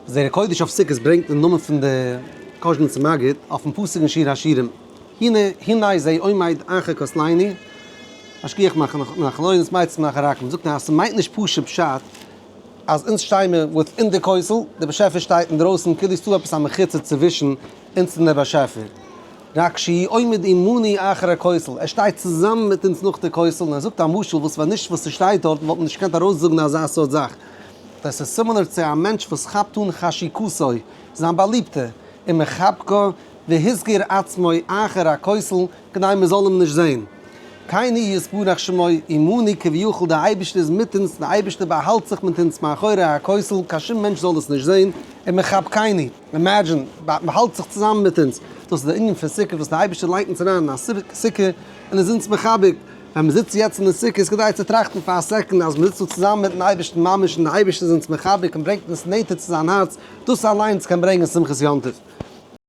זרע קודש אויף סוכות ברענגט אין נאמען פון די קאזשניצער מגיד אויפן פסוק אין שיר השירים, הנה הנה זה עומד אחר כתלנו, משגיח מחלונות מציץ מן החרכים, זאגט ער אז ס'מיינט נישט פשוט פשט אז אונז שטיי מיר within די כותל, דער באשעפער שטייט אינדרויסן, כאילו ס'דא עפעס א מחיצה צווישן אונז און דער באשעפער. רק שהוא עומד עמנו אחר הכותל, ער שטייט צוזאמען מיט אונז נאך די כותל, און ער זאגט א משל וואס ווען נישט וואס ס'שטייט דארטן וואלט מען נישט געקענט ארויסזאגן אזא סארט זאך. דאס איז similar צו א מענטש וואס כאפט אן חשיקתו, זיין באליבטע, און מחבקה והסגיר עצמו אחר הכותל כדי מען זאל אים נישט זען. כן הוא יתברך שמו עמנו כביכול דער אייבערשטער איז מיט אונז, דער אייבערשטער באהאלט זיך מיט אונז מאחורי הכותל, קיין שום מענטש זאל עס נישט זען, און מחבקנו, imagine, באהאלט זיך צוזאמען מיט אונז, דאס איז דער ענין פון סוכה וואס דער אייבערשטער לייגט אונז אריין אין א סוכה און איז אונז מחבק, ווען מען זיצט יעצט אין די סוכה איז כדאי צו טראכטן פאר א second אז מען זיצט דא צוזאמען מיטן אייבערשטן ממש און דער אייבערשטער איז אונז מחבק און ברענגט אונז נענטער צו זיין הארץ, דאס אליינס קען ברענגען שמחת יום טוב.